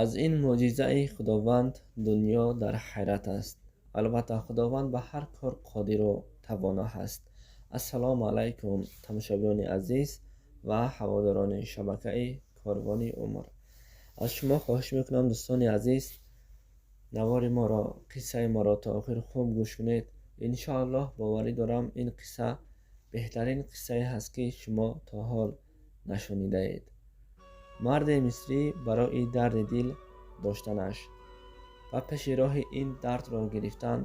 Аз ин мӯъҷизаи Худованд дунё дар ҳайрат аст. Албатта, Худованд ба ҳар кор қодиру тавоно ҳаст. Ассалому алайкум, тамошобиёни азиз ва ҳаводорони шабакаи Корвони умр. Аз шумо хоҳиш мекунам, дӯстони азиз, навори моро, қиссаи моро то охир хуб гӯш кунед. Иншоаллоҳ, боварӣ дорам, ин қисса беҳтарин қиссае ҳаст, ки шумо то ҳол нашунидаед. Марди мисрӣ барои дарди дил доштанаш ва пеши роҳи ин дардро гирифтан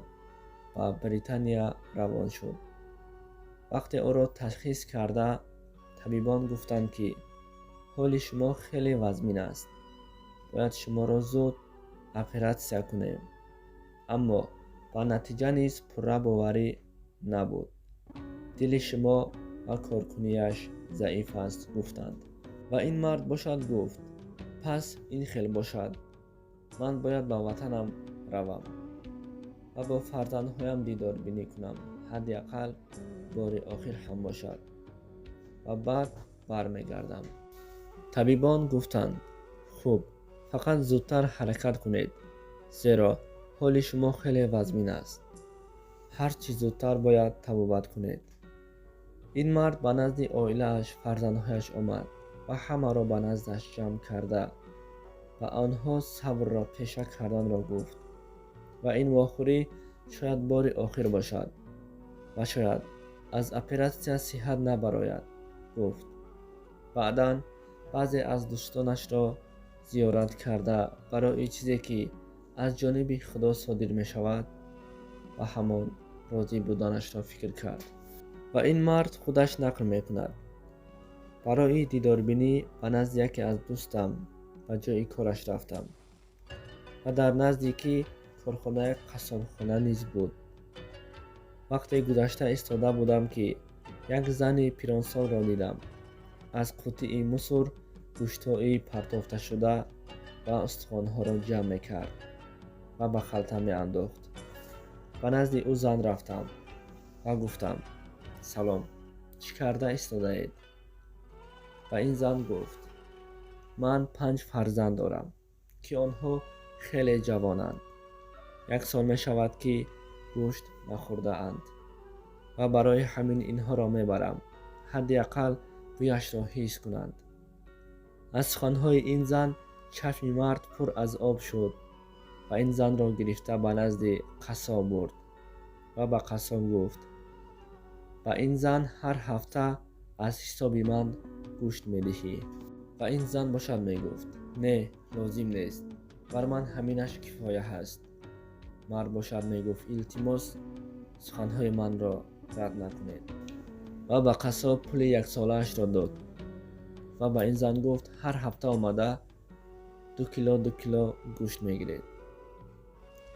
ба Британия равон шуд. Вақте ӯро ташхис карда, табибон гуфтанд, ки ҳоли шумо хеле вазмин аст, бояд шуморо зуд оператсия кунем, аммо ба натиҷа низ пурра боварӣ набуд. Дили шумо ва коркунияш заиф аст, гуфтанд. Ва ин мард бошад гуфт: «Пас ин хел бошад, ман бояд ба ватанам равам ва бо фарзандҳоям дидорбинӣ кунам, ҳадди ақал бори охир ҳам бошад, ва баъд бармегардам». Табибон гуфтанд: «Хуб, фақат зудтар ҳаракат кунед, зеро ҳоли шумо хеле вазмин аст, ҳар чӣ зудтар бояд табобат кунед». Ин мард ба назди оилааш, фарзандҳояш омад ва ҳамаро ба наздаш ҷамъ карда, ба онҳо сабрро пеша карданро гуфт ва ин вохӯрӣ шояд бори охир бошад ва шояд аз оператсия сиҳат набарояд, гуфт. Баъдан баъзе аз дӯстонашро зиёрат карда, барои чизе ки аз ҷониби Худо содир мешавад, ба ҳамон розӣ буданашро фикр кард. Ва ин мард худаш нақл мекунад: «Барои дидорбинӣ ба назди яке аз дӯстам ба ҷои кораш рафтам ва дар наздикӣ корхонаи қассобхона низ буд. Вақте гузашта истода будам, ки як зани пиронсолро дидам, аз қуттии мусор гӯштҳои партофташуда ва устухонҳоро ҷамъ мекард ва ба халта меандохт. Ба назди ӯ зан рафтам ва гуфтам: «Салом, чӣ карда истодаед?» Ва ин зан гуфт: «Ман панҷ фарзанд дорам, ки онҳо хеле ҷавонанд. Як сол мешавад, ки гӯшт нахӯрдаанд, ва барои ҳамин инҳоро мебарам, ҳадди ақал бӯяшро ҳис кунанд». Аз суханҳои ин зан чашми мард пур аз об шуд ва ин занро гирифта ба назди қассоб бурд ва ба қассоб гуфт: «Ба ин зан ҳар ҳафта аз ҳисоби ман гӯшт медиҳӣ». Ва ин зан бошад мегуфт: «Не, лозим нест, бар ман ҳаминаш кифоя ҳаст». Мард бошад мегуфт: «Илтимос, суханҳои манро рад накунед». Ва ба қассоб пули яксолаашро дод ва ба ин зан гуфт: «Ҳар ҳафта омада 2 кило, 2 кило гӯшт мегиред».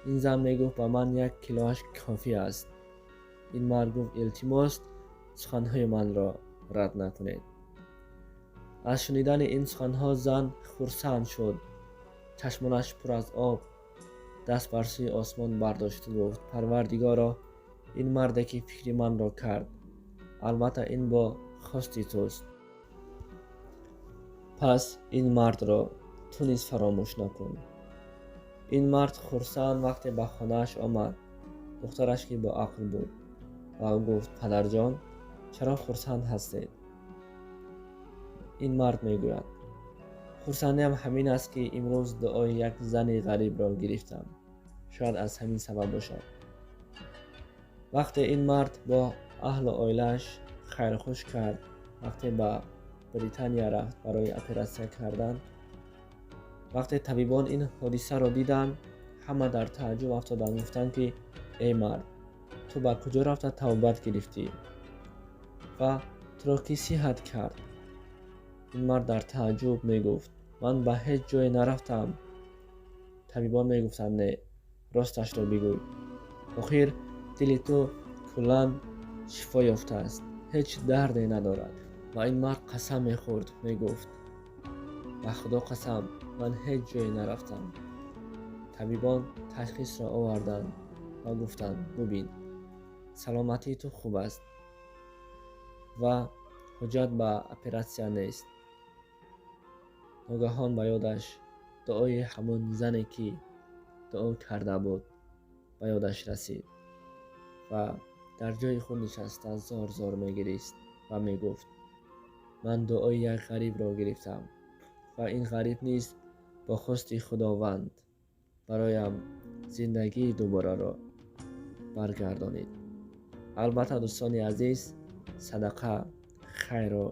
Ин зан мегуфт: «Ба ман 1 килоаш кофӣ аст». Ин мард гуфт: «Илтимос, суханҳои манро рад накунед». Аз шунидани ин суханҳо зан хурсанд шуд, чашмонаш пур аз об, даст бар сӯи осмон бардошту гуфт: «Парвардигоро, ин марде ки фикри манро кард, албатта ин бо хости туст, пас ин мардро ту низ фаромӯш накун». Ин мард хурсанд вақте ба хонааш омад, духтараш, ки боақл буд, ба ӯ гуфт: «Падарҷон, чаро хурсанд ҳастед?» Ин мард мегӯяд: «Хурсандиам ҳамин аст, ки имрӯз дуои як зани ғарибро гирифтам. Шояд аз ҳамин сабаб бошад». Вақте ин мард бо аҳлу оилааш хайрхуш кард, вақте ба Британия рафт барои оператсия кардан, вақте табибон ин ҳодисаро диданд, ҳама дар тааҷҷуб афтоданд, гуфтанд, ки эй мард, ту ба куҷо рафта табобат гирифтӣ ва туро кӣ сиҳат кард? Ин мард дар тааҷҷуб мегуфт: «Ман ба ҳеҷ ҷое нарафтам». Табибон мегуфтанд: «Не, росташро бигӯй, охир дили ту куллан шифо ёфтааст, ҳеҷ дарде надорад». Ва ин мард қасам мехӯрд, мегуфт: «Ба Худо қасам, ман ҳеҷ ҷое нарафтам». Табибон ташхисро оварданд ва гуфтанд: «Бубин, саломатии ту хуб аст ва ҳоҷат ба оператсия нест». Ногаҳон ба ёдаш Дуои ҳамон зане, ки дуо карда буд, ба ёдаш расид ва дар ҷои худ нишаста зор зор мегирист ва мегуфт: «Ман дуои як ғарибро гирифтам ва ин ғариб низ бо хости Худованд бароям зиндагии дубораро баргардонид». Албатта, дӯстони азиз, садақа, хайру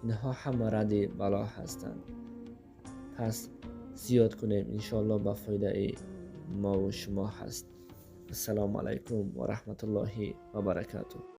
инҳо ҳама радди бало ҳастанд. Пас зиёд кунем, иншоалло, ба фоидаи мову шумо ҳаст. Ассалому алайкум ва раҳматуллоҳи ва баракатуҳ.